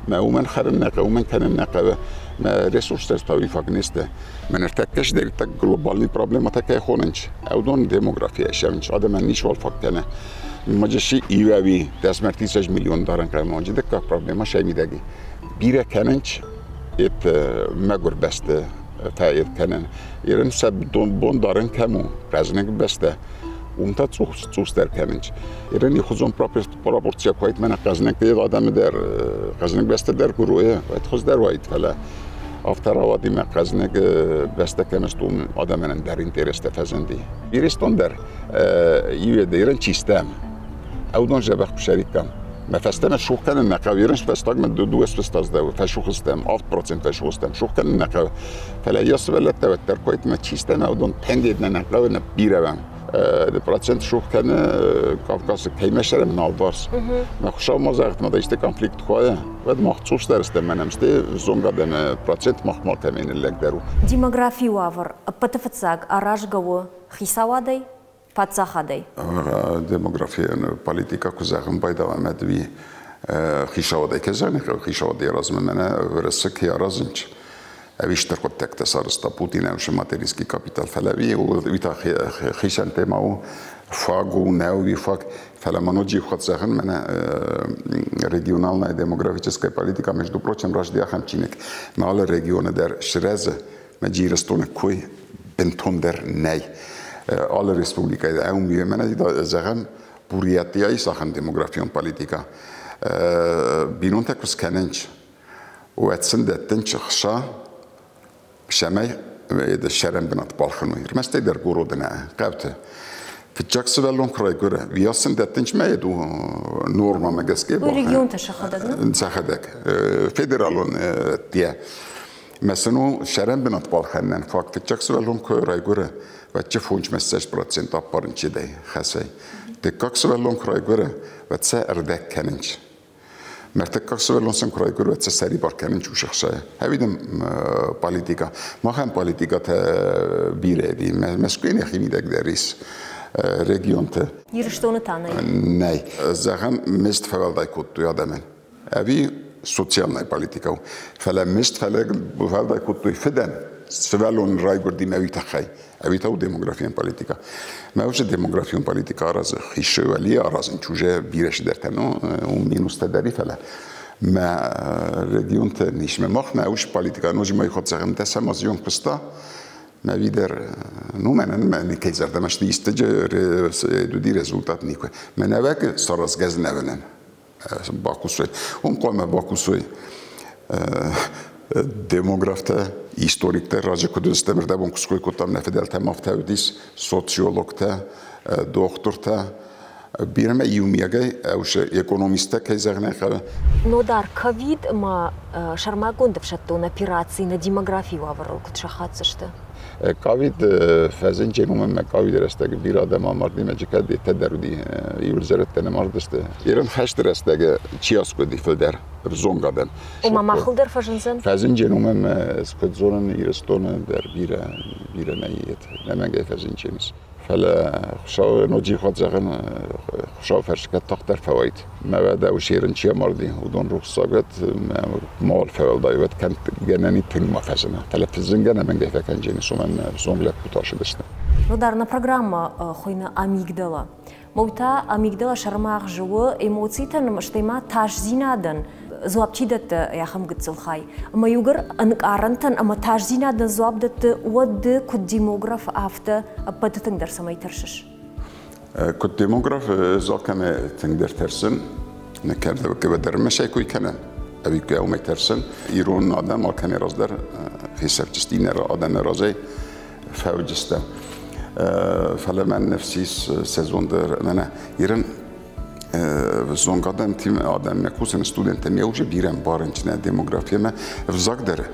Мӕ уымӕн хӕрын нӕ хъӕуы, уымӕн кӕнын нӕ хъӕуы. Мӕ ресурстӕ та уый фаг не сты. Мӕ ныртӕккӕ сдӕриддӕр глобальный проблемӕтӕ кӕй хонынц, уыдон демографийӕ сӕвынц, адӕмӕн ницыуал фаг кӕны. Маджы иуӕви 10 мӕртиссӕдз миллион дарын хъӕуы, дыккаг проблема сӕ мидӕги. Бирӕ кӕнынц, эт мӕгуыр бӕсты фӕ кӕнын. Ирын сӕ бон дарын кӕм у, хъӕзныг бӕстӕ, уым та цъусдӕр кӕнынц. Ирын ихуызон пропорция куы уайд, мӕнӕ хъӕзныг адӕмы дӕр, хъӕзныг бӕстӕ дӕр куы руйы, уӕд хуыздӕр уайд, фӕлӕ афтӕ рауади, мӕ хъӕзныг бӕстӕ кӕм сты, уым адӕмӕн ӕндӕр интерестӕ фӕзынди. Ирыстон дӕр иуӕдӕ ирын чи стӕм, ӕуыдон дзӕбӕх куы сӕриккам. Мӕ фӕстӕмӕ шух кӕнын нӕ хъӕуы, ирын фӕстагмӕ дыууӕ фӕстаздӕуы, фӕшух стӕм, 8% фӕшух стӕм, шух кӕнын нӕ хъӕуы. Фӕлӕ йӕ сывӕллӕттӕ уӕддӕр куы мӕ чи стӕм, уыдон пендет нӕ хъӕуы, нӕ бирӕ процент шух кӕны Кавказы кӕймӕ сӕрӕм налварс. Мӕ хуыцау ма загъта, ма исты конфликт куы уӕд мах цъусдӕр стӕм, мӕнӕм сты зонгӕ адӕмы процент мах ма кӕмӕй ныллӕгдӕр у. Демографийы уавӕр ӕппӕты фыццаг аразгӕ у хицауадӕй, паддзахадӕй. Демографийӕн политика куы зӕгъын байдавӕм ӕдви хицауадӕй кӕй зӕгъын, хицауадӕй аразмӕ мӕнӕ Уӕрӕсе кӕй аразынч. Ӕви стыр хъуыддӕгтӕ сарӕзта Путин ӕмӕ материнский капитал, фӕлӕ уый та хицӕн тема у, фаг у, нӕ у фаг. Фӕлӕ ма ноджы иу хатт зӕгъын, мӕнӕ региональная демографическая политика, между прочим, раздӕр ахӕм чиныг. Мӕ алы регионы дӕр сырӕзы, мӕ Ирыстоны кой бынтондӕр нӕй. Алы республикӕйы ӕм мӕнӕ зӕгъӕм, Бурятияйы цахӕм демографион политикӕ. Бинонтӕ куы скӕнынц, уӕд сын дӕттынц ӕхца, цӕмӕй сӕрӕн бынат балхӕной. Ӕрмӕстӕй дӕр городы нӕ, хъӕуты. Фыццаг сывӕллон куы райгуыры, уыйас сын дӕттынц мӕ нормамӕ гӕсгӕ. Регионтӕ сӕхӕдӕг, нӕ? Сӕхӕдӕг. Федералон тия. Мӕ сын у сӕрӕн бынат балхӕнынӕн факт. Фыццаг сывӕллон куы райгуыры, уӕд 65% аппарын чидӕй хӕсӕй. Дыккаг сывӕллон куы райгуыры, уӕд сӕ ӕрдӕг кӕнынц. Мӕртыккаг сывӕллон сын куы райгуыры, уӕд сӕ сӕрибар кӕнынц уыцы ӕхцайӕ. Ӕви политикӕ. Махӕн политикӕтӕ бирӕ ди. Мӕскуыйы нӕхимидӕг дӕр ис регионты. Ирыстоны та нӕй? Нӕй. Зӕгъӕм, мызд фӕуӕлдай кодтой адӕмӕн. Ӕви социальная политикӕ у. Фӕлӕ мызд фӕуӕлдай кодтой фыдӕн, сывӕллон райгуырдимӕ уый тыххӕй. Ӕви та у демографион политикӕ. Мӕ уыцы демографион политикӕ аразы хисывӕли аразын чуже бирӕ цыдӕртӕ, ну, уым минустӕ дӕр и, фӕлӕ мӕ регионты нисмӕ мах мӕ уыцы политикӕ ноджы ма ихот зӕгъӕм дӕсӕм азион куыста. Мӕ видер, ну, мӕнӕн мӕ никӕй зӕрдӕмӕ сты истыджы дуди результат никуы. Мӕнӕ вӕк саразгӕ нӕвӕнӕн. Бакусой. Уым хъуамӕ бакусой демографтӕ, историктӕ, раджы куыд уыдысты, ӕрдӕбон куы ской кодтам, нӕ фыдӕлтӕм афтӕ уыдис, социологтӕ, дохтыртӕ, бирӕ иумиагӕй ӕвсе экономисттӕ, кӕй зӕгъын ӕй хъӕуы. Нодар, ковид ӕмӕ сӕрмагонд ӕфсӕддон операци нӕ демографийы уавӕрыл куыд сахаддзысты? Ковид фӕзынджын, уымӕн ӕмӕ ковиды рӕстӕг бирӕ адӕм амарди, ӕмӕ кӕд дӕр уыди, иуыл зӕрӕдтӕ нӕ мардысты. Ирон хӕсты рӕстӕг чи аскъуыди фылдӕр, ӕвзонг адӕм. Ома махыл дӕр фӕзындзӕн? Фӕзынджын, уымӕн ӕмӕ ӕз куыд зонын, Ирыстоны дӕр бирӕ, бирӕ нӕй, ӕнӕмӕнгӕй фӕзынджын ис. Фӕлӕ Хуыцауы ноджы хатт зӕгъын, Хуыцауы фӕрцы кӕд тагъддӕр фӕуайд. Мӕ уӕдӕ ус ерын чи амарди, уыдон рухссаг уӕд, мӕ мауал фӕуӕлдай уӕд, кӕд гӕнӕн и тынг ма фӕзына. Фӕлӕ фӕзынгӕ ӕнӕмӕнгӕй фӕкӕнджын уымӕн ӕвзонг лӕппутӕ ацыдысты. Нодар, нӕ программӕ хуыйны «Амигдала». Мӕ та амигдала сӕрмагъзы у эмоцитӕн, стӕй ма тасдзинадӕн дзуапп чи дӕтты, ахӕм гыццыл хай. Ӕмӕ иугӕр ӕнкъарӕнтӕн ӕмӕ тасдзинадӕн дзуапп дӕтты, уӕд ды, куыд демограф, афтӕ ӕппӕты тынгдӕр цӕмӕй тӕрсыс? Куыд демограф, ӕз алкӕмӕй тынгдӕр тӕрсын. Кӕддӕр сӕ куы кӕнӕм, ӕви куы уымӕй тӕрсын. Ирон адӕм алкӕмӕй раздӕр фесӕфтысты иннӕ адӕмы разӕй фӕуыдысты. Фӕлӕ мӕн ныфс ис сезон дӕр мӕнӕ Ирын взонг адӕмтимӕ, адӕммӕ кусын студенттӕм уже бирӕ ӕмбарынч нӕ демографиямӕ взаг дӕр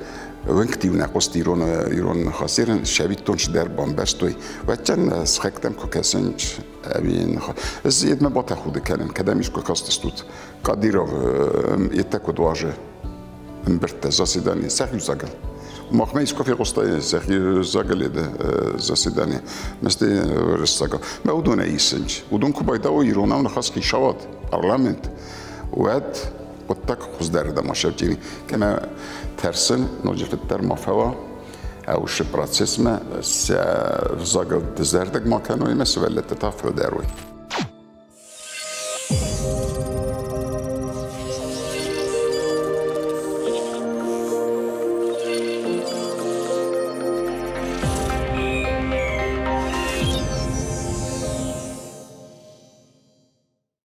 уӕнгтиу нӕ хъуыст ирон ирон ныхас ирын сӕвиттон цыдӕр бамбӕрстой. Уӕддӕр сыхӕгтӕм куы кӕсынч ӕви ӕз едмӕ батӕхуды кӕнын, кӕдӕм искуы кастыстут. Кадыров еттӕ куыд уарзы ӕмбырдтӕ, заседание, сӕхи взагыл. Махмӕ искуы фехъуыстай сӕхи взагыл заседание, мӕсты уырыссагау. Мӕ уыдонӕй исынч. Уыдон куы байдауой иронау ныхас хицауад, парламент, уӕд хъуыддаг хуыздӕрырдӕм асӕвджини. Кӕмӕ тӕрсын, ноджы фыддӕр ма фӕуа, ӕусы процессмӕ сӕ взагыл дызӕрдыг ма кӕной ӕмӕ сывӕллӕттӕ та фылдӕр уой.